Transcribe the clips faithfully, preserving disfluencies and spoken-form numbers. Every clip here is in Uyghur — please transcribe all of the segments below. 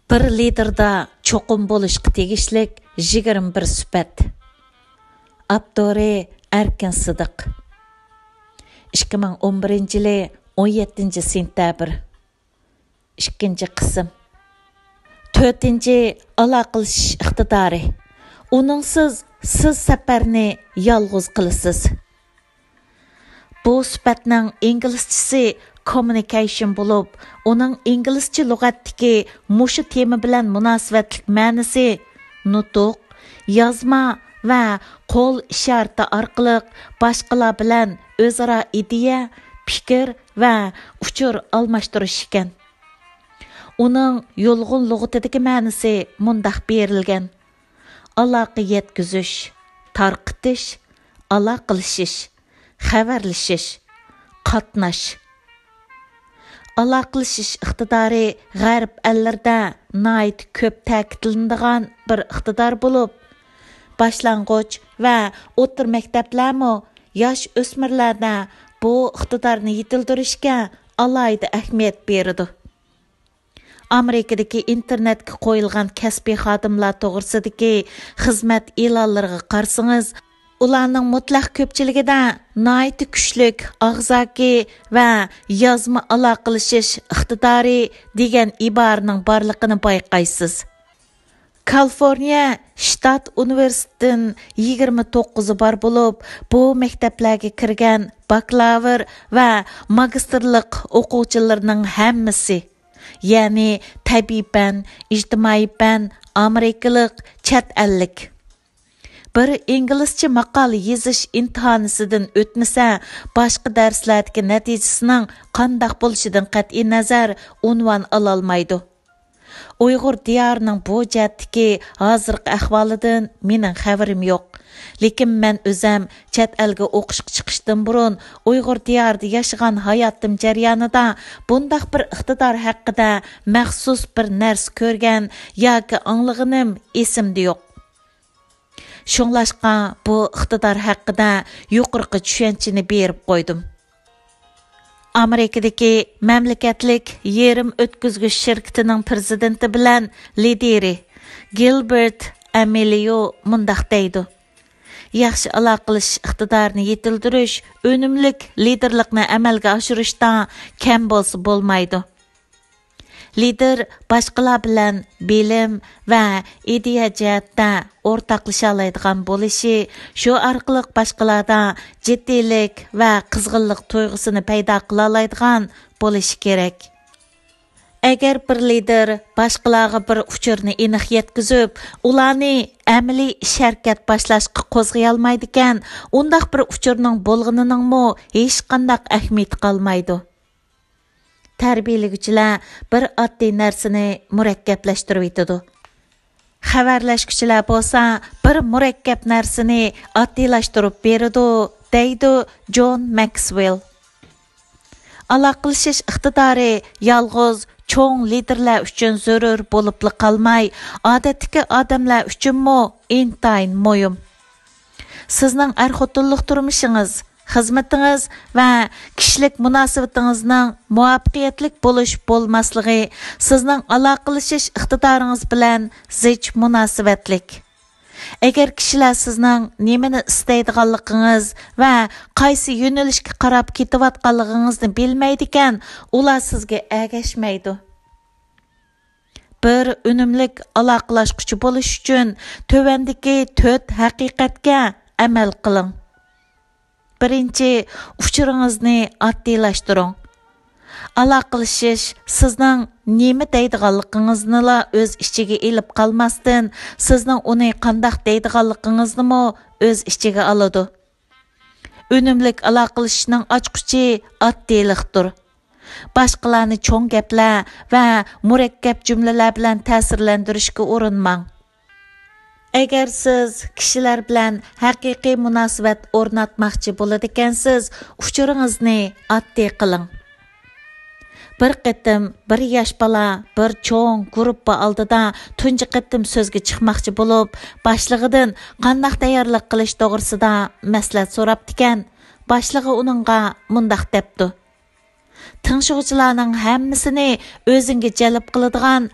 بىر لىدېردا چوقۇم بولۇشقا تېگىشلىك يىگىرمە بىر سۈپەت. ئاپتورى: ئەركىن سىدىق. ئىككى مىڭ ئون بىرىنچى يىلى ئون يەتتىنچى سېنتەبىر. ئىككىنچى قىسىم. تۆتىنچى، ئالاقىلىشىش ئىقتىدارى. ئۇنىڭسىز سىز سەپەرنى يالغۇز قىلىسىز. بۇ سۈپەتنىڭ ئىنگلىزچىسى كوممۇنىكېيشن بولۇپ، ئۇنىڭ ئىنگلىزچە لۇغەتتىكى مۇشۇ تېما بىلەن مۇناسىۋەتلىك مەنىسى نۇتۇق، يازما ۋە قول ئىشارىتى ئارقىلىق باشقىلار بىلەن ئۆزئارا ئىدىيە، پىكىر ۋە ئۇچۇر ئالماشتۇرۇش ئىكەن. ئۇنىڭ يۇلغۇن لۇغىتىدىكى مەنىسى مۇنداق بېرىلگەن: ئالاقە يەتكۈزۈش، تارقىتىش، ئالاقىلىشىش، خەۋەرلىشىش، قاتناش. ئالاقىلىشىش ئىقتىدارى غەرب ئەللىرىدە ناھايىتى كۆپ تەكىتلىنىدىغان بىر ئىقتىدار بولۇپ، باشلانغۇچ ۋە ئوتتۇرا مەكتەپلەرمۇ ياش ئۆسمۈرلەردە بۇ ئىقتىدارنى يېتىلدۈرۈشكە ئالاھىدە ئەھمىيەت بېرىدۇ. ئامېرىكىدىكى ئىنتېرنېتكە قويۇلغان كەسپىي خادىملار توغرىسىدىكى خىزمەت ئېلانلىرىغا قارىسىڭىز، ئۇلارنىڭ مۇتلەق كۆپچىلىكىدە ناھايىتى كۈچلۈك ئاغزاكى ۋە يازما ئالاقىلىشىش ئىقتىدارى دېگەن ئىبارىنىڭ بارلىقىنى بايقايسىز. كالىفورنىيە شتات ئۇنىۋېرسىتېتىدىن يىگىرمە توققۇزى بار بولۇپ، بۇ مەكتەپلەرگە كىرگەن باكلاۋر ۋە ماگىستىرلىق ئوقۇغۇچىلىرىنىڭ ھەممىسى، يەنى تەبىئىي پەن، ئىجتىمائىي پەن، ئامېرىكىلىق، چەت ئەللىك. بىر ئىنگلىزچە ماقالە يېزىش ئىمتىھانىسىدىن ئۆتمىسە، باشقا دەرسلەردىكى نەتىجىسىنىڭ قانداق بولۇشىدىن قەتئىينەزەر، ئۇنۋان ئالالمايدۇ. ئۇيغۇر دىيارىنىڭ بۇ جەھەتتىكى ھازىرقى ئەھۋالىدىن مېنىڭ خەۋىرىم يوق. لېكىن مەن ئۆزەم چەت ئەلگە ئوقۇشقا چىقىشتىن بۇرۇن ئۇيغۇر دىيارىدا ياشىغان ھاياتىم جەريانىدا بۇنداق بىر ئىقتىدار ھەققىدە مەخسۇس بىر نەرسە كۆرگەن ياكى ئاڭلىغىنىم ئېسىمدە يوق. شۇڭلاشقا بۇ ئىقتىدار ھەققىدە يۇقىرىقى چۈشەنچىنى بېرىپ قويدۇم. ئامېرىكىدىكى مەملىكەتلىك يېرىم ئۆتكۈزگۈچ شىركىتىنىڭ پىرېزىدېنتى بىلەن لىدىرى گىلبېرت ئەمېلىيو مۇنداق دەيدۇ: ياخشى ئالاقىلىشىش ئىقتىدارىنى يېتىلدۈرۈش ئۈنۈملۈك لىدىرلىقنى ئەمەلگە ئاشۇرۇشتا كەم بولسا بولمايدۇ. لىدىر باشقىلار بىلەن بىلىم ۋە ئىدىيە جەھەتتە ئورتاقلىشالايدىغان بولۇشى، شۇ ئارقىلىق باشقىلاردا جىددىيلىك ۋە قىزغىنلىق تۇيغۇسىنى پەيدا قىلالايدىغان بولۇشى كېرەك. ئەگەر بىر لىدىر باشقىلارغا بىر ئۇچۇرنى ئېنىق يەتكۈزۈپ، ئۇلارنى ئەمەلىي ئىش-ھەرىكەت باشلاشقا قوزغىيالمايدىكەن، ئۇنداق بىر ئۇچۇرنىڭ بولغىنىنىڭمۇ ھېچقانداق ئەھمىيىتى قالمايدۇ. تەربىيەلىگۈچىلەر بىر ئاددىي نەرسىنى مۇرەككەپلەشتۈرۈۋېتىدۇ. خەۋەرلەشكۈچىلەر بولسا بىر مۇرەككەپ نەرسىنى ئاددىيلاشتۇرۇپ بېرىدۇ، دەيدۇ جون ماكسۋېل. ئالاقىلىشىش ئىقتىدارى يالغۇز چوڭ لىدىرلار ئۈچۈن زۆرۈر بولۇپلا قالماي، ئادەتتىكى ئادەملەر ئۈچۈنمۇ ئىنتايىن مۇھىم. سىزنىڭ ئەر-خوتۇنلۇق تۇرمۇشىڭىز، خىزمىتىڭىز ۋە كىشىلىك مۇناسىۋىتىڭىزنىڭ مۇۋەپپەقىيەتلىك بولۇش بولماسلىقى سىزنىڭ ئالاقىلىشىش ئىقتىدارىڭىز بىلەن زىچ مۇناسىۋەتلىك. ئەگەر كىشىلەر سىزنىڭ نېمىنى ئىستەيدىغانلىقىڭىز ۋە قايسى يۆنىلىشكە قاراپ كېتىۋاتقانلىقىڭىزنى بىلمەيدىكەن، ئۇلار سىزگە ئەگەشمەيدۇ. بىر ئۈنۈملۈك ئالاقىلاشقۇچى بولۇش ئۈچۈن تۆۋەندىكى تۆت ھەقىقەتكە ئەمەل قىلىڭ. بىرىنچى، ئۇچۇرىڭىزنى ئاددىيلاشتۇرۇڭ. ئالاقىلىشىش سىزنىڭ نېمە دەيدىغانلىقىڭىزنىلا ئۆز ئىچىگە ئېلىپ قالماستىن، سىزنىڭ ئۇنى قانداق دەيدىغانلىقىڭىزنىمۇ ئۆز ئىچىگە ئالىدۇ. ئۈنۈملۈك ئالاقىلىشىشنىڭ ئاچقۇچى ئاددىيلىقتۇر. باشقىلارنى چوڭ گەپلەر ۋە مۇرەككەپ جۈملىلەر بىلەن تەسىرلەندۈرۈشكە ئۇرۇنماڭ. ئەگەر سىز كىشىلەر بىلەن ھەقىقىي مۇناسىۋەت ئورناتماقچى بولىدىكەنسىز، ئۇچۇرىڭىزنى ئاددىي قىلىڭ. بىر قېتىم بىر ياش بالا بىر چوڭ گۇرۇپپا ئالدىدا تۇنجى قېتىم سۆزگە چىقماقچى بولۇپ، باشلىقىدىن قانداق تەييارلىق قىلىش توغرىسىدا مەسلىھەت سوراپتىكەن. باشلىقى ئۇنىڭغا مۇنداق دەپتۇ: تىڭشىغۇچىلارنىڭ ھەممىسىنى ئۆزۈڭگە جەلپ قىلىدىغان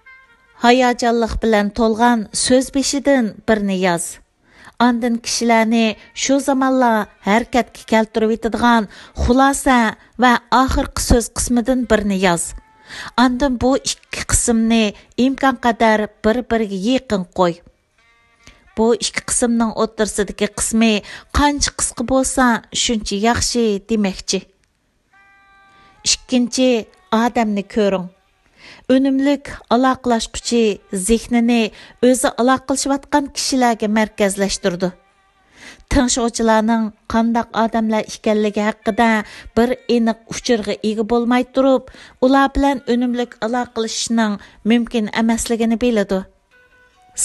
ھاياجانلىق بىلەن تولغان سۆز بېشىدىن بىرنى ياز. ئاندىن كىشىلەرنى شۇ زامانلار ھەرىكەتكە كەلتۈرۈۋېتىدىغان خۇلاسە ۋە ئاخىرقى سۆز قىسمىدىن بىرنى ياز. ئاندىن بۇ ئىككى قىسىمنى ئىمكانقەدەر بىر-بىرىگە يېقىن قوي. بۇ ئىككى قىسىمنىڭ ئوتتۇرىسىدىكى قىسمى قانچە قىسقا بولسا، شۇنچە ياخشى دېمەكچى. ئىككىنچى، ئادەمنى كۆرۈڭ. ئۈنۈملۈك ئالاقىلاشقۇچى زېھنىنى ئۆزى ئالاقىلىشىۋاتقان كىشىلەرگە مەركەزلەشتۈرىدۇ. تىڭشىغۇچىلارنىڭ قانداق ئادەملەر ئىكەنلىكى ھەققىدە بىر ئېنىق ئۇچۇرغا ئىگە بولماي تۇرۇپ، ئۇلار بىلەن ئۈنۈملۈك ئالاقىلىشىشنىڭ مۇمكىن ئەمەسلىكىنى بىلىدۇ.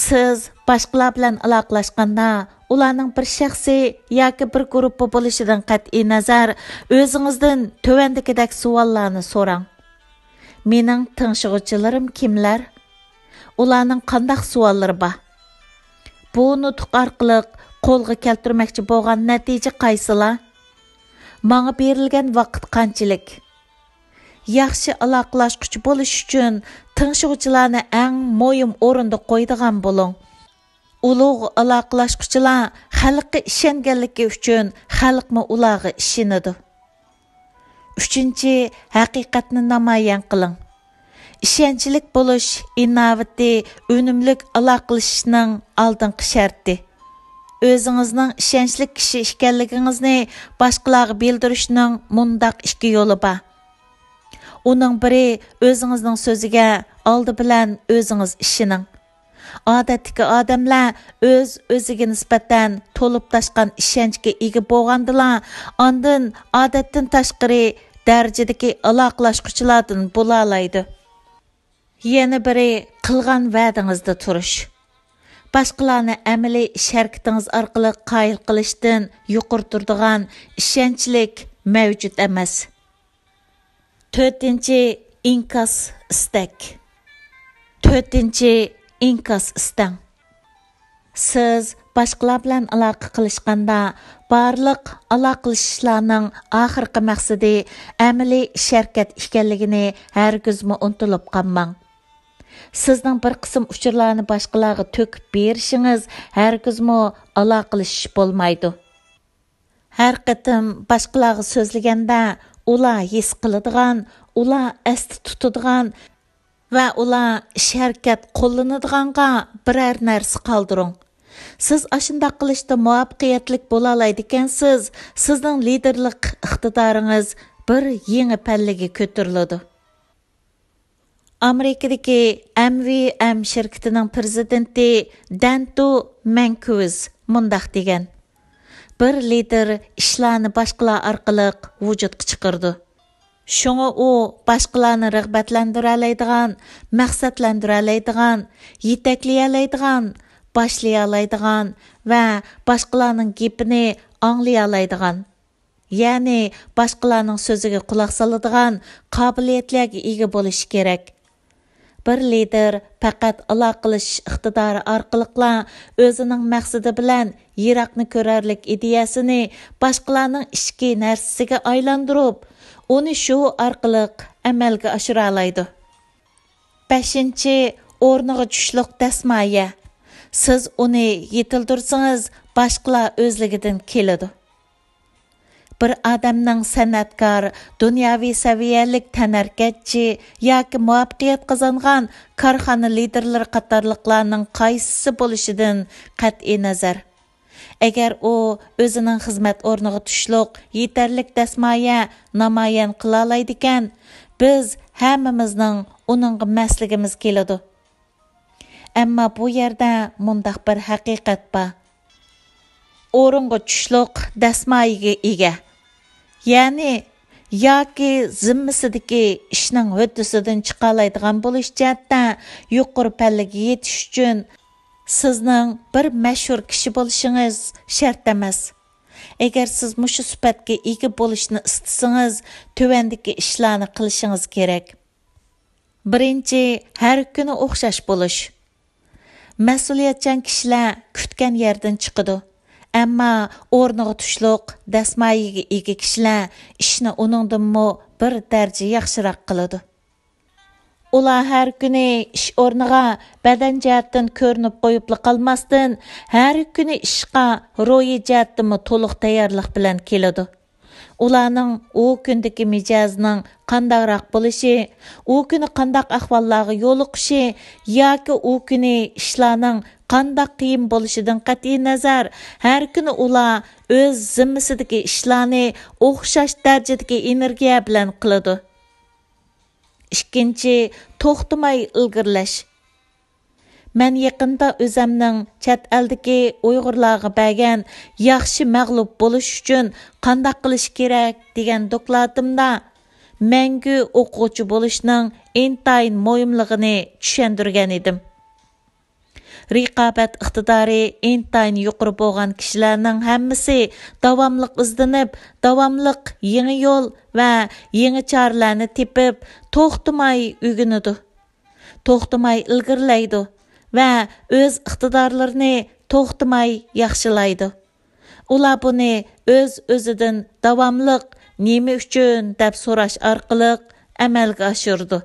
سىز باشقىلار بىلەن ئالاقىلاشقاندا، ئۇلارنىڭ بىر شەخسىي ياكى بىر گۇرۇپپا بولۇشىدىن قەتئىينەزەر، ئۆزىڭىزدىن تۆۋەندىكىدەك سوئاللارنى سوراڭ. مېنىڭ تىڭشىغۇچىلىرىم كىملەر؟ ئۇلارنىڭ قانداق سوئاللىرى بار؟ بۇ نۇتۇق ئارقىلىق قولغا كەلتۈرمەكچى بولغان نەتىجە قايسىلار؟ ماڭا بېرىلگەن ۋاقىت قانچىلىك؟ ياخشى ئالاقىلاشقۇچى بولۇش ئۈچۈن تىڭشىغۇچىلارنى ئەڭ مۇھىم ئورۇندا قويىدىغان بولۇڭ. ئۇلۇغ ئالاقىلاشقۇچىلار خەلققە ئىشەنگەنلىكى ئۈچۈن خەلقمۇ ئۇلارغا ئىشىنىدۇ. ئۈچىنچى، ھەقىقەتنى نامايان قىلىڭ. ئىشەنچلىك بولۇش ئىناۋىتى ئۈنۈملۈك ئالاقىلىشىشنىڭ ئالدىنقى شەرتى. ئۆزىڭىزنىڭ ئىشەنچلىك كىشى ئىكەنلىكىڭىزنى باشقىلارغا بىلدۈرۈشنىڭ مۇنداق ئىككى يولى بار. ئۇنىڭ بىرى، ئۆزىڭىزنىڭ سۆزىگە ئالدى بىلەن ئۆزىڭىز ئىشىنىڭ. ئادەتتىكى ئادەملەر ئۆز-ئۆزىگە نىسبەتەن تولۇپ تاشقان ئىشەنچكە ئىگە بولغاندىلا، ئاندىن ئادەتتىن تاشقىرى دەرىجىدىكى ئالاقىلاشقۇچىلاردىن بولالايدۇ. يەنە بىرى، قىلغان ۋەدىڭىزدە تۇرۇش. باشقىلارنى ئەمەلىي ئىش ھەرىكىتىڭىز ئارقىلىق قايىل قىلىشتىن يۇقىرى تۇرىدىغان ئىشەنچلىك مەۋجۇت ئەمەس. تۆتىنچى، ئىنكاس ئىستەك. تۆتىنچى، ئىنكاس ئىستەڭ. سىز باشقىلار بىلەن ئالاقە قىلىشقاندا، بارلىق ئالاقىلىشىشلارنىڭ ئاخىرقى مەقسىتى ئەمەلىي ئىش ھەرىكەت ئىكەنلىكىنى ھەرگىزمۇ ئۇنتۇلۇپ قالماڭ. سىزنىڭ بىر قىسىم ئۇچۇرلارنى باشقىلارغا تۆكۈپ بېرىشىڭىز ھەرگىزمۇ ئالاقىلىشىش بولمايدۇ. ھەر قېتىم باشقىلارغا سۆزلىگەندە، ئۇلار ھېس قىلىدىغان، ئۇلار ئەستە تۇتىدىغان ۋە ئۇلار ئىش ھەرىكەت قوللىنىدىغانغا بىرەر نەرسە قالدۇرۇڭ. سىز ئاشۇنداق قىلىشتا مۇۋەپپەقىيەتلىك بولالايدىكەنسىز، سىزنىڭ لىدېرلىق ئىقتىدارىڭىز بىر يېڭى پەللىگە كۆتۈرۈلىدۇ. ئامېرىكىدىكى ئېم ۋى ئېم شىركىتىنىڭ پىرېزىدېنتى دەنتو مەنكۈز مۇنداق دېگەن: «بىر لىدېر ئىشلارنى باشقىلار ئارقىلىق ۋۇجۇدقا چىقىرىدۇ. شۇڭا ئۇ باشقىلارنى رىغبەتلەندۈرەلەيدىغان، مەقسەتلەندۈرەلەيدىغان، يېتەكلىيەلەيدىغان، باشلىيالايدىغان ۋە باشقىلارنىڭ گېپىنى ئاڭلىيالايدىغان، يەنى باشقىلارنىڭ سۆزىگە قۇلاق سالىدىغان قابىلىيەتلەرگە ئىگە بولۇشى كېرەك. بىر لىدېر پەقەت ئالاقىلىشىش ئىقتىدارى ئارقىلىقلا ئۆزىنىڭ مەقسىتى بىلەن يىراقنى كۆرەرلىك ئىدىيەسىنى باشقىلارنىڭ ئىچكى نەرسىسىگە ئايلاندۇرۇپ، ئۇنى شۇ ئارقىلىق ئەمەلگە ئاشۇرالايدۇ.» بەشىنچى، ئورنىغا چۈشلۈق دەسمايە. سىز ئۇنى يېتىلدۈرسىڭىز، باشقىلار ئۆزلۈكىدىن كېلىدۇ. بىر ئادەمنىڭ سەنئەتكار، دۇنياۋى سەۋىيەلىك تەنھەرىكەتچى ياكى مۇۋەپپەقىيەت قازانغان كارخانا لىدېرلىرى قاتارلىقلارنىڭ قايسىسى بولۇشىدىن قەتئىينەزەر، ئەگەر ئۇ ئۆزىنىڭ خىزمەت ئورنىغا چۈشلۈق يېتەرلىك دەسمايە نامايان قىلالايدىكەن، بىز ھەممىمىزنىڭ ئۇنىڭغا مەسلىگىمىز كېلىدۇ. ئەمما بۇ يەردە مۇنداق بىر ھەقىقەت بار. ئورۇنغا چۈشلۈق دەسمايىگە ئىگە، يەنى ياكى زىممىسىدىكى ئىشنىڭ ھۆددىسىدىن چىقالايدىغان بولۇش جەھەتتە يۇقىرى پەللىگە يېتىش ئۈچۈن سىزنىڭ بىر مەشھۇر كىشى بولۇشىڭىز شەرت ئەمەس. ئەگەر سىز مۇشۇ سۈپەتكە ئىگە بولۇشنى ئىستىسىڭىز، تۆۋەندىكى ئىشلارنى قىلىشىڭىز كېرەك. بىرىنچى، ھەر كۈنى ئوخشاش بولۇش. مەسئۇلىيەتچان كىشىلەر كۈتكەن يەردىن چىقىدۇ. ئەمما ئورنىغا چۈشلۈق دەسمايىگە ئىگە كىشىلەر ئىشنى ئۇنىڭدىنمۇ بىر دەرىجە ياخشىراق قىلىدۇ. ئۇلار ھەر كۈنى ئىش ئورنىغا بەدەن جەھەتتىن كۆرۈنۈپ قويۇپلا قالماستىن، ھەر كۈنى ئىشقا روھىي جەھەتتىنمۇ تولۇق تەييارلىق بىلەن كېلىدۇ. ئۇلارنىڭ ئۇ كۈندىكى مىجەزىنىڭ قانداقراق بولۇشى، ئۇ كۈنى قانداق ئەھۋاللارغا يولۇقۇشى ياكى ئۇ كۈنى ئىشلارنىڭ قانداق قىيىن بولۇشىدىن قەتئىينەزەر، ھەر كۈنى ئۇلار ئۆز زىممىسىدىكى ئىشلارنى ئوخشاش دەرىجىدىكى ئېنېرگىيە بىلەن قىلىدۇ. ئىككىنچى، توختىماي ئىلگىرىلەش. مەن يېقىندا ئۆزەمنىڭ چەت ئەلدىكى ئۇيغۇرلارغا بەرگەن ياخشى مەغلۇپ بولۇش ئۈچۈن قانداق قىلىش كېرەك دېگەن دوكلاتىمدا مەڭگۈ ئوقۇغۇچى بولۇشنىڭ ئىنتايىن مۇھىملىقىنى چۈشەندۈرگەن ئىدىم. رىقابەت ئىقتىدارى ئىنتايىن يۇقىرى بولغان كىشىلەرنىڭ ھەممىسى داۋاملىق ئىزدىنىپ، داۋاملىق يېڭى يول ۋە يېڭى چارىلەرنى تېپىپ، توختىماي ئۆگىنىدۇ. توختىماي ئىلگىرىلەيدۇ ۋە ئۆز ئىقتىدارلىرىنى توختىماي ياخشىلايدۇ. ئۇلار بۇنى ئۆز-ئۆزىدىن داۋاملىق «نېمە ئۈچۈن؟» دەپ سوراش ئارقىلىق ئەمەلگە ئاشۇرىدۇ.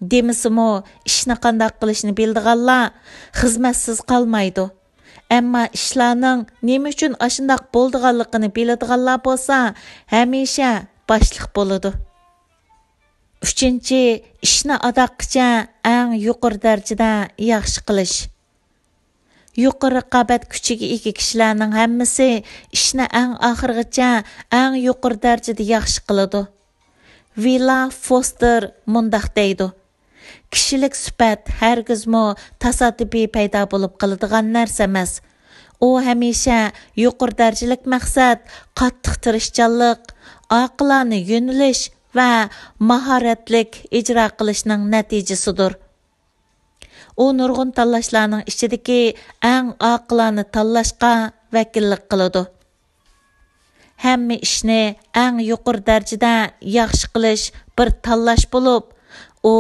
دېمىسىمۇ، ئىشنى قانداق قىلىشنى بىلىدىغانلار خىزمەتسىز قالمايدۇ. ئەمما ئىشلارنىڭ نېمە ئۈچۈن ئاشۇنداق بولىدىغانلىقىنى بىلىدىغانلار بولسا، ھەمىشە باشلىق بولىدۇ. ئۈچىنچى، ئىشنى ئاداققىچە ئەڭ يۇقىرى دەرىجىدە ياخشى قىلىش. يۇقىرى رىقابەت كۈچىگە ئىگە كىشىلەرنىڭ ھەممىسى ئىشنى ئەڭ ئاخىرغىچە ئەڭ يۇقىرى دەرىجىدە ياخشى قىلىدۇ. ۋىلا فوستېر مۇنداق دەيدۇ: «كىشىلىك سۈپەت ھەرگىزمۇ تاسادىپىي پەيدا بولۇپ قالىدىغان نەرسە ئەمەس. ئۇ ھەمىشە يۇقىرى دەرىجىلىك مەقسەت، قاتتىق تىرىشچانلىق، ئاقىلانە يۆنىلىش ۋە ماھارەتلىك ئىجرا قىلىشنىڭ نەتىجىسىدۇر.» ئۇ نۇرغۇن تاللاشلارنىڭ ئىچىدىكى ئەڭ ئاقىلانە تاللاشقا ۋەكىللىك قىلىدۇ. ھەممە ئىشنى ئەڭ يۇقىرى دەرىجىدە ياخشى قىلىش بىر تاللاش بولۇپ، ئۇ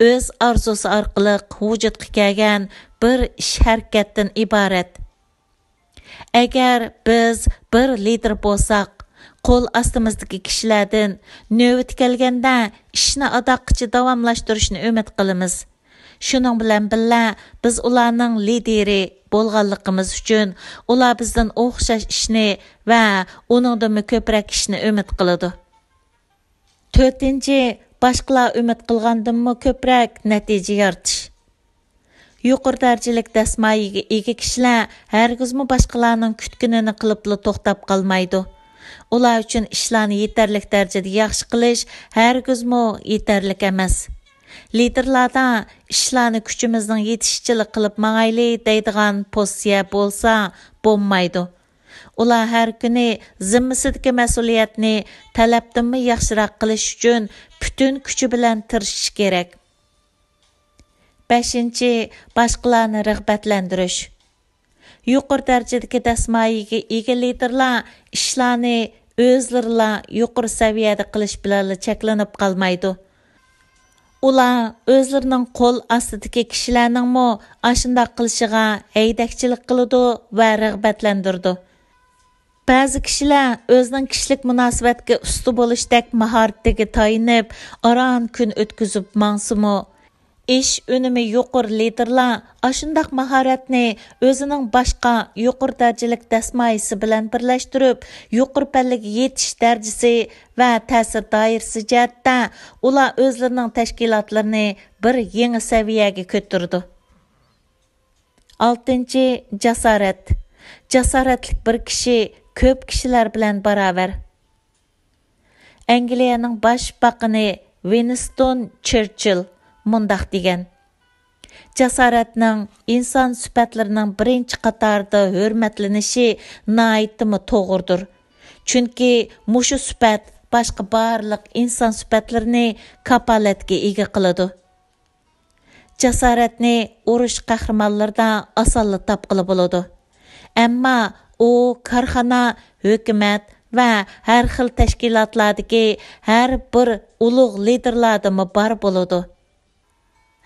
ئۆز ئارزۇسى ئارقىلىق ۋۇجۇدقا كەلگەن بىر ئىش ھەرىكەتتىن ئىبارەت. ئەگەر بىز بىر لىدېر بولساق، قول ئاستىمىزدىكى كىشىلەردىن نۆۋىتى كەلگەندە ئىشنى ئاداققىچە داۋاملاشتۇرۇشنى ئۈمىد قىلىمىز. شۇنىڭ بىلەن بىللە، بىز ئۇلارنىڭ لىدېرى بولغانلىقىمىز ئۈچۈن، ئۇلار بىزدىن ئوخشاش ئىشنى ۋە ئۇنىڭدىنمۇ كۆپرەك ئىشنى ئۈمىد قىلىدۇ. تۆتىنچى، باشقىلار ئۈمىد قىلغاندىنمۇ كۆپرەك نەتىجە يارىتىش. يۇقىرى دەرىجىلىك دەسمايىگە ئىگە كىشىلەر ھەرگىزمۇ باشقىلارنىڭ كۈتكىنىنى قىلىپلا توختاپ قالمايدۇ. ئۇلار ئۈچۈن ئىشلارنى يېتەرلىك دەرىجىدە ياخشى قىلىش ھەرگىزمۇ يېتەرلىك ئەمەس. لىدېرلاردا «ئىشلارنى كۈچىمىزنىڭ يېتىشىچىلا قىلىپ ماڭايلى» دەيدىغان پوزىتسىيە بولسا بولمايدۇ. ئۇلار ھەر كۈنى زىممىسىدىكى مەسئۇلىيەتنى تەلەپتىنمۇ ياخشىراق قىلىش ئۈچۈن پۈتۈن كۈچى بىلەن تىرىشىشى كېرەك. بەشىنچى، باشقىلارنى رىغبەتلەندۈرۈش. يۇقىرى دەرىجىدىكى دەسمايىگە ئىگە لىدېرلار ئىشلارنى ئۆزلىرىلا يۇقىرى سەۋىيەدە قىلىش بىلەنلا چەكلىنىپ قالمايدۇ. ئۇلار ئۆزلىرىنىڭ قول ئاستىدىكى كىشىلەرنىڭمۇ ئاشۇنداق قىلىشىغا ھەيدەكچىلىك قىلىدۇ ۋە رىغبەتلەندۈرىدۇ. بەزى كىشىلەر ئۆزىنىڭ كىشىلىك مۇناسىۋەتكە ئۇستا بولۇشتەك ماھارىتىگە تايىنىپ، ئاران كۈن ئۆتكۈزۈپ ماڭسىمۇ، ئىش ئۈنۈمى يۇقىرى لىدېرلار ئاشۇنداق ماھارەتنى ئۆزىنىڭ باشقا يۇقىرى دەرىجىلىك دەسمايىسى بىلەن بىرلەشتۈرۈپ، يۇقىرى پەللىگە يېتىش دەرىجىسى ۋە تەسىر دائىرىسى جەھەتتە ئۇلار ئۆزلىرىنىڭ تەشكىلاتلىرىنى بىر يېڭى سەۋىيەگە كۆتۈرىدۇ. ئالتىنچى، جاسارەت. جاسارەتلىك بىر كىشى كۆپ كىشىلەر بىلەن باراۋەر. ئەنگلىيەنىڭ باش باقىنى ۋىنستون چېرچىل مۇنداق دېگەن: «جاسارەتنىڭ ئىنسان سۈپەتلىرىنىڭ بىرىنچى قاتاردا ھۆرمەتلىنىشى ناھايىتىمۇ توغرىدۇر. چۈنكى مۇشۇ سۈپەت باشقا بارلىق ئىنسان سۈپەتلىرىنى كاپالەتكە ئىگە قىلىدۇ.» جاسارەتنى ئۇرۇش قەھرىمانلىرىدا ئاسانلا تاپقىلى بولىدۇ. ئەمما ئۇ كارخانا، ھۆكۈمەت ۋە ھەر خىل تەشكىلاتلاردىكى ھەر بىر ئۇلۇغ لىدېرلاردىمۇ بار بولىدۇ.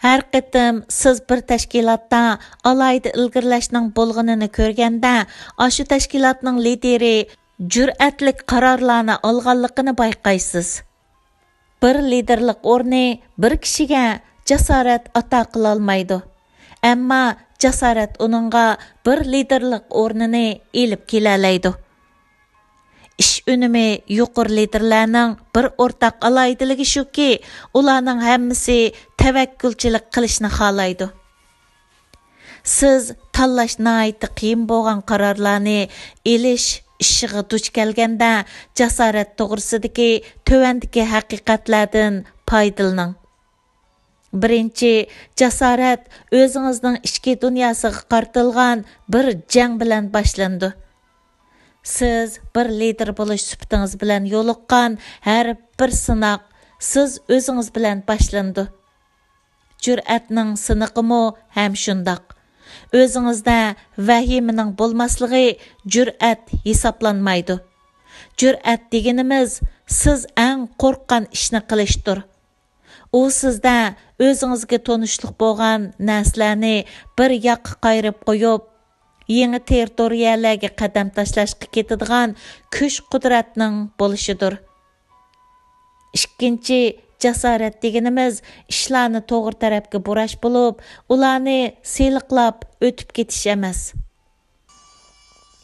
ھەر قېتىم سىز بىر تەشكىلاتتا ئالاھىدە ئىلگىرىلەشنىڭ بولغىنىنى كۆرگەندە، ئاشۇ تەشكىلاتنىڭ لىدېرى جۈرئەتلىك قارارلارنى ئالغانلىقىنى بايقايسىز. بىر لىدىرلىق ئورنى بىر كىشىگە جاسارەت ئاتا قىلالمايدۇ. ئەمما جاسارەت ئۇنىڭغا بىر لىدىرلىق ئورنىنى ئېلىپ كېلەلەيدۇ. ئىش ئۈنۈمى يۇقىرى لىدىرلەرنىڭ بىر ئورتاق ئالاھىدىلىكى شۇكى، ئۇلارنىڭ ھەممىسى تەۋەككۈلچىلىك قىلىشنى خالايدۇ. سىز تاللاش ناھايىتى قىيىن بولغان قارارلارنى ئېلىش ئىشىغا دۇچ كەلگەندە، جاسارەت توغرىسىدىكى تۆۋەندىكى ھەقىقەتلەردىن پايدىلىنىڭ. بىرىنچى، جاسارەت ئۆزىڭىزنىڭ ئىچكى دۇنياسىغا قارىتىلغان بىر جەڭ بىلەن باشلىنىدۇ. سىز بىر لىدىر بولۇش سۈپىتىڭىز بىلەن يولۇققان ھەر بىر سىناق سىز ئۆزىڭىز بىلەن باشلىنىدۇ. جۈرئەتنىڭ سىنىقىمۇ ھەم شۇنداق. ئۆزىڭىزدە ۋەھىمىنىڭ بولماسلىقى جۈرئەت ھېسابلانمايدۇ. جۈرئەت دېگىنىمىز سىز ئەڭ قورققان ئىشنى قىلىشتۇر. ئۇ سىزدە ئۆزىڭىزگە تونۇشلۇق بولغان نەرسىلەرنى بىر ياققا قايرىپ قويۇپ، يېڭى تېررىتورىيەلەرگە قەدەم تاشلاشقا كېتىدىغان كۈچ-قۇدرەتنىڭ بولۇشىدۇر. ئىككىنچى، جاسارەت دېگىنىمىز ئىشلارنى توغرا تەرەپكە بۇراش بولۇپ، ئۇلارنى سىلىقلاپ ئۆتۈپ كېتىش ئەمەس.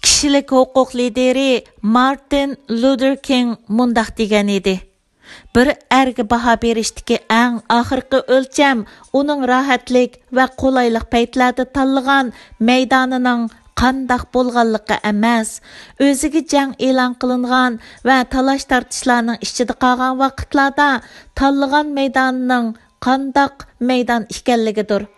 كىشىلىك ھوقۇق لىدىرى مارتىن لۇتېر كىڭ مۇنداق دېگەن ئىدى: «بىر ئەرگە باھا بېرىشتىكى ئەڭ ئاخىرقى ئۆلچەم ئۇنىڭ راھەتلىك ۋە قولايلىق پەيتلەردە تاللىغان مەيدانىنىڭ قانداق بولغانلىقى ئەمەس، ئۆزىگە جەڭ ئېلان قىلىنغان ۋە تالاش-تارتىشلارنىڭ ئىچىدە قالغان ۋاقىتلاردا تاللىغان مەيدانىنىڭ قانداق مەيدان ئىكەنلىكىدۇر.»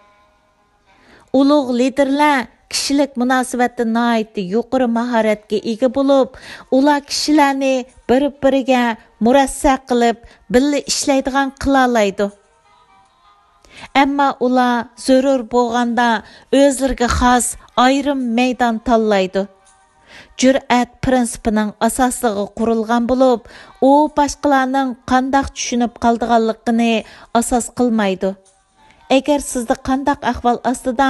ئۇلۇغ لىدىرلەر كىشىلىك مۇناسىۋەتتە ناھايىتى يۇقىرى ماھارەتكە ئىگە بولۇپ، ئۇلار كىشىلەرنى بىر-بىرىگە مۇرەسسە قىلىپ، بىللە ئىشلەيدىغان قىلالايدۇ. ئەمما ئۇلار زۆرۈر بولغاندا ئۆزلىرىگە خاس ئايرىم مەيدان تاللايدۇ. جۈرئەت پىرىنسىپىنىڭ ئاساسىغا قۇرۇلغان بولۇپ، ئۇ باشقىلارنىڭ قانداق چۈشىنىپ قالىدىغانلىقىنى ئاساس قىلمايدۇ. ئەگەر سىزدە قانداق ئەھۋال ئاستىدا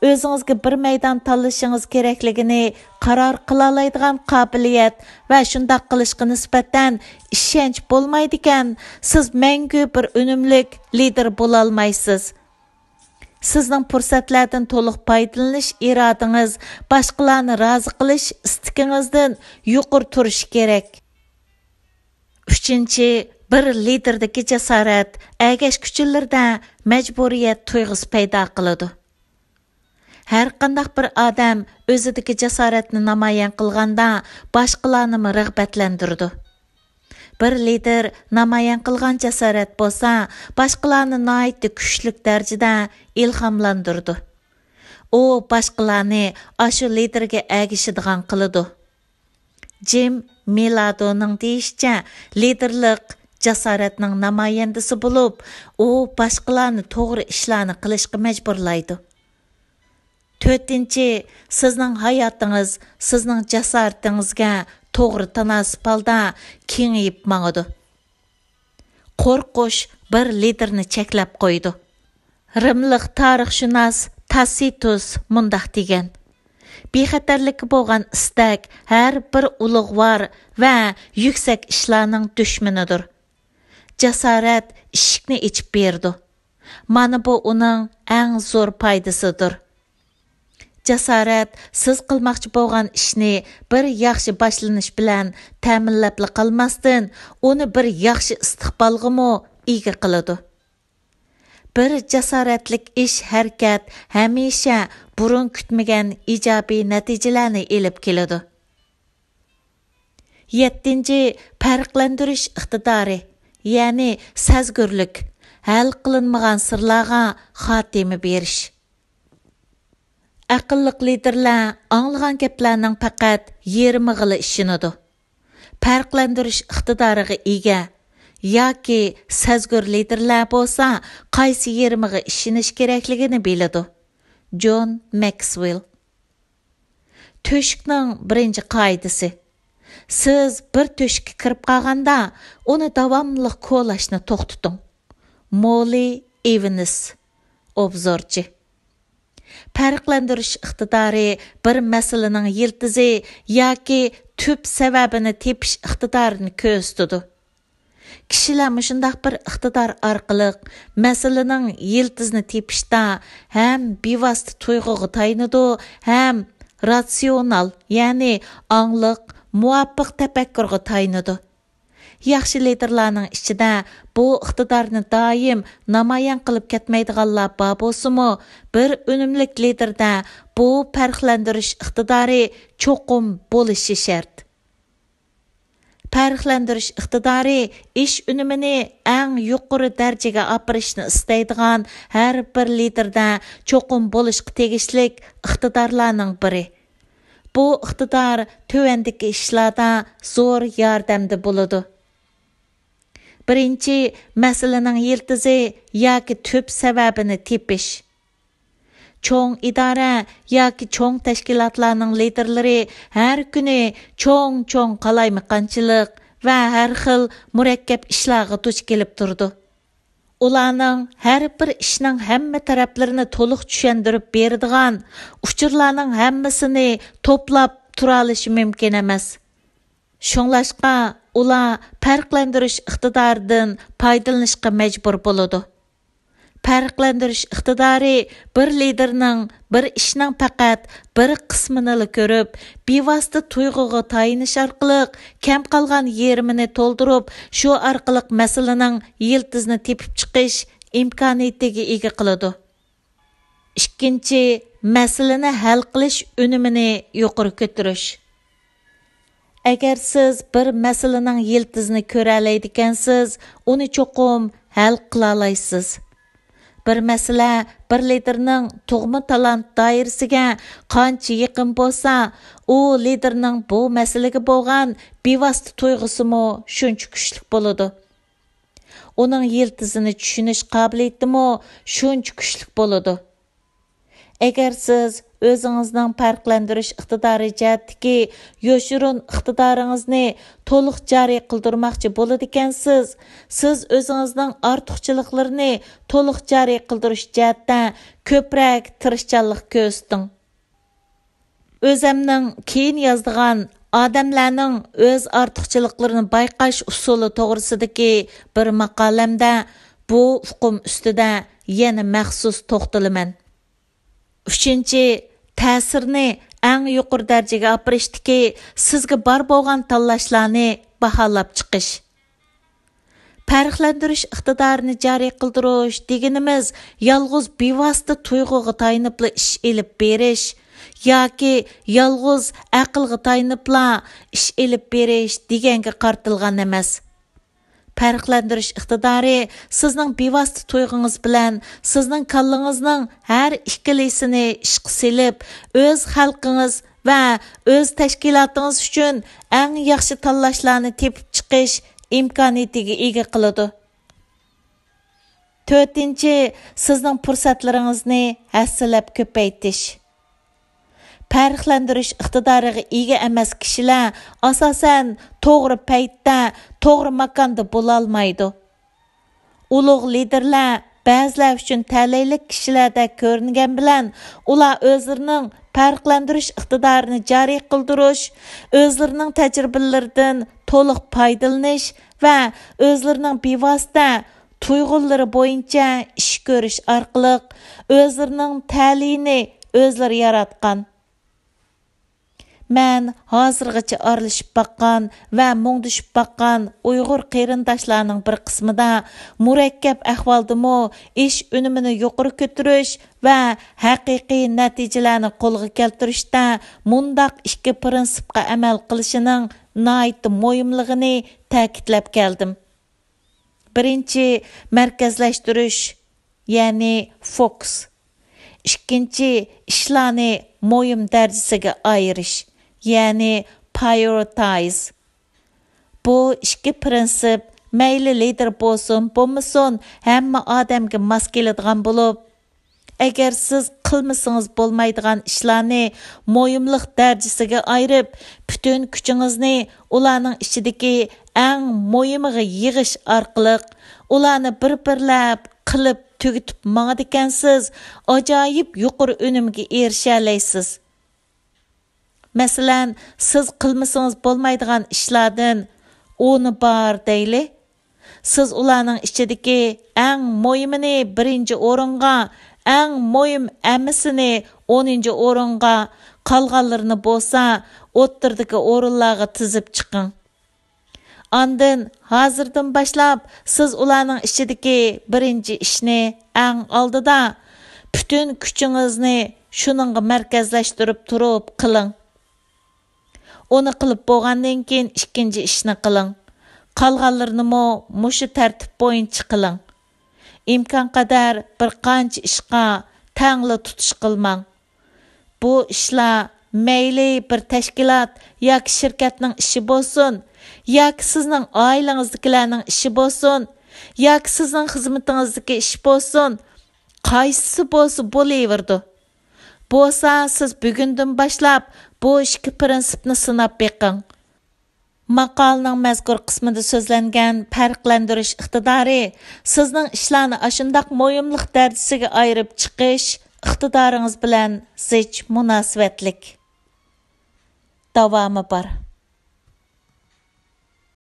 ئۆزىڭىزگە بىر مەيدان تاللىشىڭىز كېرەكلىكىنى قارار قىلالايدىغان قابىلىيەت ۋە شۇنداق قىلىشقا نىسبەتەن ئىشەنچ بولمايدىكەن، سىز مەڭگۈ بىر ئۈنۈملۈك لىدىر بولالمايسىز. سىزنىڭ پۇرسەتلەردىن تولۇق پايدىلىنىش ئىرادىڭىز باشقىلارنى رازى قىلىش ئىستىكىڭىزدىن يۇقىرى تۇرۇشى كېرەك. ئۈچىنچى، بىر لىدىردىكى جاسارەت ئەگەشكۈچىلىرىدە مەجبۇرىيەت تۇيغۇسى پەيدا قىلىدۇ. ھەرقانداق بىر ئادەم ئۆزىدىكى جاسارەتنى نامايان قىلغاندا، باشقىلارنىمۇ رىغبەتلەندۈرىدۇ. بىر لىدىر نامايان قىلغان جاسارەت بولسا، باشقىلارنى ناھايىتى كۈچلۈك دەرىجىدە ئىلھاملاندۇرىدۇ. ئۇ باشقىلارنى ئاشۇ لىدىرگە ئەگىشىدىغان قىلىدۇ. جىم مىلادونىڭ دېيىشىچە، لىدىرلىق جاسارەتنىڭ نامايەندىسى بولۇپ، ئۇ باشقىلارنى توغرا ئىشلارنى قىلىشقا مەجبۇرلايدۇ. تۆتىنچى، سىزنىڭ ھاياتىڭىز سىزنىڭ جاسارىتىڭىزگە توغرا تاناسىپ ھالدا كېڭىيىپ ماڭىدۇ. قورقۇش بىر لىدىرنى چەكلەپ قويىدۇ. رىملىق تارىخشۇناس تاسىتۇس مۇنداق دېگەن: «بىخەتەرلىككە بولغان ئىستەك ھەر بىر ئۇلۇغۋار ۋە يۈكسەك ئىشلارنىڭ دۈشمىنىدۇر. جاسارەت ئىشىكنى ئېچىپ بېرىدۇ. مانا بۇ ئۇنىڭ ئەڭ زور پايدىسىدۇر.» جاسارەت سىز قىلماقچى بولغان ئىشنى بىر ياخشى باشلىنىش بىلەن تەمىنلەپلا قالماستىن، ئۇنى بىر ياخشى ئىستىقبالغىمۇ ئىگە قىلىدۇ. بىر جاسارەتلىك ئىش-ھەرىكەت ھەمىشە بۇرۇن كۈتمىگەن ئىجابىي نەتىجىلەرنى ئېلىپ كېلىدۇ. يەتتىنچى، پەرقلەندۈرۈش ئىقتىدارى، يەنى سەزگۈرلۈك، ھەل قىلىنمىغان سىرلارغا خاتىمە بېرىش. ئەقىللىق لىدىرلەر ئاڭلىغان گەپلەرنىڭ پەقەت يېرىمىغىلا ئىشىنىدۇ. پەرقلەندۈرۈش ئىقتىدارىغا ئىگە ياكى سەزگۈر لىدىرلەر بولسا قايسى يېرىمىغا ئىشىنىش كېرەكلىكىنى بىلىدۇ. جون ماكسۋېل. تۆشۈكنىڭ بىرىنچى قائىدىسى. سىز بىر تۆشۈككە كىرىپ قالغاندا، ئۇنى داۋاملىق كولاشنى توختىتىڭ. موللى ئېۋنس، ئوبزورچى. پەرقلەندۈرۈش ئىقتىدارى بىر مەسىلىنىڭ يىلتىزى ياكى تۈپ سەۋەبىنى تېپىش ئىقتىدارىنى كۆرسىتىدۇ. كىشىلەر مۇشۇنداق بىر ئىقتىدار ئارقىلىق مەسىلىنىڭ يىلتىزىنى تېپىشتا ھەم بىۋاسىتە تۇيغۇغا تايىنىدۇ، ھەم راتسىيونال، يەنى ئاڭلىق، مۇۋاپىق تەپەككۇرغا تايىنىدۇ. ياخشى لىدېرلارنىڭ ئىچىدە بۇ ئىقتىدارنى دائىم نامايان قىلىپ كەتمەيدىغانلار بار بولسىمۇ، بىر ئۈنۈملۈك لىدېردە بۇ پەرقلەندۈرۈش ئىقتىدارى چوقۇم بولۇشى شەرت. پەرقلەندۈرۈش ئىقتىدارى ئىش ئۈنۈمىنى ئەڭ يۇقىرى دەرىجىگە ئاپىرىشنى ئىستەيدىغان ھەر بىر لىدېردە چوقۇم بولۇشقا تېگىشلىك ئىقتىدارلارنىڭ بىرى. بۇ ئىقتىدار تۆۋەندىكى ئىشلاردا زور ياردەمدە بولىدۇ. بىرىنچى، مەسىلىنىڭ يىلتىزى ياكى تۈپ سەۋەبىنى تېپىش. چوڭ ئىدارە ياكى چوڭ تەشكىلاتلارنىڭ لىدېرلىرى ھەر كۈنى چوڭ-چوڭ قالايمىقانچىلىق ۋە ھەر خىل مۇرەككەپ ئىشلارغا دۇچ كېلىپ تۇرىدۇ. ئۇلارنىڭ ھەر بىر ئىشنىڭ ھەممە تەرەپلىرىنى تولۇق چۈشەندۈرۈپ بېرىدىغان، ئۇچۇرلارنىڭ ھەممىسىنى توپلاپ تۇرالىشى مۇمكىن ئەمەس. شۇڭلاشقا، ئۇلار پەرقلەندۈرۈش ئىقتىدارىدىن پايدىلىنىشقا مەجبۇر بولىدۇ. پەرقلەندۈرۈش ئىقتىدارى بىر لىدېرنىڭ بىر ئىشنىڭ پەقەت بىر قىسمىنىلا كۆرۈپ، بىۋاسىتە تۇيغۇغا تايىنىش ئارقىلىق كەم قالغان يېرىمىنى تولدۇرۇپ، شۇ ئارقىلىق مەسىلىنىڭ يىلتىزىنى تېپىپ چىقىش ئىمكانىيىتىگە ئىگە قىلىدۇ. ئىككىنچى، مەسىلىنى ھەل قىلىش ئۈنۈمىنى يۇقىرى كۆتۈرۈش. ئەگەر سىز بىر مەسىلىنىڭ يىلتىزىنى كۆرەلەيدىكەنسىز، ئۇنى چوقۇم ھەل قىلالايسىز. بىر مەسىلە بىر لىدېرنىڭ تۇغما تالانت دائىرىسىگە قانچە يېقىن بولسا، ئۇ لىدېرنىڭ بۇ مەسىلىگە بولغان بىۋاسىتە تۇيغۇسىمۇ شۇنچە كۈچلۈك بولىدۇ. ئۇنىڭ يىلتىزىنى چۈشىنىش قابىلىيىتىمۇ شۇنچە كۈچلۈك بولىدۇ. ئەگەر سىز ئۆزىڭىزنىڭ پەرقلەندۈرۈش ئىقتىدارى جەھەتتىكى يوشۇرۇن ئىقتىدارىڭىزنى تولۇق جارى قىلدۇرماقچى بولىدىكەنسىز، سىز ئۆزىڭىزنىڭ ئارتۇقچىلىقلىرىنى تولۇق جارى قىلدۇرۇش جەھەتتە كۆپرەك تىرىشچانلىق كۆرسىتىڭ. ئۆزەمنىڭ كېيىن يازىدىغان ئادەملەرنىڭ ئۆز ئارتۇقچىلىقلىرىنى بايقاش ئۇسۇلى توغرىسىدىكى بىر ماقالەمدە بۇ ئۇقۇم ئۈستىدە يەنە مەخسۇس توختىلىمەن. ئۈچىنچى، تەسىرنى ئەڭ يۇقىرى دەرىجىگە ئاپىرىشتىكى سىزگە بار بولغان تاللاشلارنى باھالاپ چىقىش. پەرقلەندۈرۈش ئىقتىدارىنى جارى قىلدۇرۇش دېگىنىمىز يالغۇز بىۋاسىتە تۇيغۇغا تايىنىپلا ئىش ئېلىپ بېرىش ياكى يالغۇز ئەقىلگە تايىنىپلا ئىش ئېلىپ بېرىش دېگەنگە قارىتىلغان ئەمەس. پەرقلەندۈرۈش ئىقتىدارى سىزنىڭ بىۋاسىتە تۇيغۇڭىز بىلەن سىزنىڭ كاللىڭىزنىڭ ھەر ئىككىلىسىنى ئىشقا سېلىپ، ئۆز خەلقىڭىز ۋە ئۆز تەشكىلاتىڭىز ئۈچۈن ئەڭ ياخشى تاللاشلارنى تېپىپ چىقىش ئىمكانىيىتىگە ئىگە قىلىدۇ. تۆتىنچى، سىزنىڭ پۇرسەتلىرىڭىزنى ھەسسىلەپ كۆپەيتىش. پەرقلەندۈرۈش ئىقتىدارىغا ئىگە ئەمەس كىشىلەر، ئاساسەن، توغرا پەيتتە، توغرا ماكاندا بولالمايدۇ. ئۇلۇغ لىدېرلەر بەزىلەر ئۈچۈن تەلەيلىك كىشىلەردەك كۆرۈنگەن بىلەن، ئۇلار ئۆزلىرىنىڭ پەرقلەندۈرۈش ئىقتىدارىنى جارى قىلدۇرۇش، ئۆزلىرىنىڭ تەجرىبىلىرىدىن تولۇق پايدىلىنىش ۋە ئۆزلىرىنىڭ بىۋاسىتە تۇيغۇلىرى بويىچە ئىش كۆرۈش ئارقىلىق ئۆزلىرىنىڭ تەلىيىنى ئۆزلىرى ياراتقان. مەن ھازىرغىچە ئارىلىشىپ باققان ۋە مۇڭدىشىپ باققان ئۇيغۇر قېرىنداشلارنىڭ بىر قىسمىدا مۇرەككەپ ئەھۋالدىمۇ ئىش ئۈنۈمىنى يۇقىرى كۆتۈرۈش ۋە ھەقىقىي نەتىجىلەرنى قولغا كەلتۈرۈشتە مۇنداق ئىككى پىرىنسىپقا ئەمەل قىلىشىنىڭ ناھايىتى مۇھىملىقىنى تەكىتلەپ كەلدىم. بىرىنچى، مەركەزلەشتۈرۈش، يەنى فوكۇس. ئىككىنچى، ئىشلارنى مۇھىم دەرىجىسىگە ئايرىش، يەنى پايورىتايز. بۇ ئىككى پىرىنسىپ مەيلى لىدېر بولسۇن، بولمىسۇن، ھەممە ئادەمگە ماس كېلىدىغان بولۇپ، ئەگەر سىز قىلمىسىڭىز بولمايدىغان ئىشلارنى مۇھىملىق دەرىجىسىگە ئايرىپ، پۈتۈن كۈچىڭىزنى ئۇلارنىڭ ئىچىدىكى ئەڭ مۇھىمىغا يىغىش ئارقىلىق، ئۇلارنى بىر-بىرلەپ قىلىپ تۈگىتىپ ماڭىدىكەنسىز، ئاجايىپ يۇقىرى ئۈنۈمگە ئېرىشەلەيسىز. مەسىلەن، سىز قىلمىسىڭىز بولمايدىغان ئىشلاردىن ئونى بار دەيلى. سىز ئۇلارنىڭ ئىچىدىكى ئەڭ مۇھىمىنى بىرىنچى ئورۇنغا، ئەڭ مۇھىم ئەمەسىنى ئونىنچى ئورۇنغا، قالغانلىرىنى بولسا ئوتتۇرىدىكى ئورۇنلارغا تىزىپ چىقىڭ. ئاندىن ھازىردىن باشلاپ سىز ئۇلارنىڭ ئىچىدىكى بىرىنچى ئىشنى ئەڭ ئالدىدا، پۈتۈن كۈچىڭىزنى شۇنىڭغا مەركەزلەشتۈرۈپ تۇرۇپ قىلىڭ. ئۇنى قىلىپ بولغاندىن كېيىن ئىككىنچى ئىشنى قىلىڭ. قالغانلىرىنىمۇ مۇشۇ تەرتىپ بويىچە قىلىڭ. ئىمكانقەدەر بىر قانچە ئىشقا تەڭلا تۇتۇش قىلماڭ. بۇ ئىشلار مەيلى بىر تەشكىلات ياكى شىركەتنىڭ ئىشى بولسۇن، ياكى سىزنىڭ ئائىلىڭىزدىكىلەرنىڭ ئىشى بولسۇن، ياكى سىزنىڭ خىزمىتىڭىزدىكى ئىش بولسۇن، قايسىسى بولسا بولۇۋېرىدۇ. بولسا سىز بۈگۈندىن باشلاپ بۇ ئىككى پىرىنسىپنى سىناپ بېقىڭ. ماقالىنىڭ مەزكۇر قىسمىدا سۆزلەنگەن پەرقلەندۈرۈش ئىقتىدارى سىزنىڭ ئىشلارنى ئاشۇنداق مۇھىملىق دەرىجىسىگە ئايرىپ چىقىش ئىقتىدارىڭىز بىلەن زىچ مۇناسىۋەتلىك. داۋامى بار.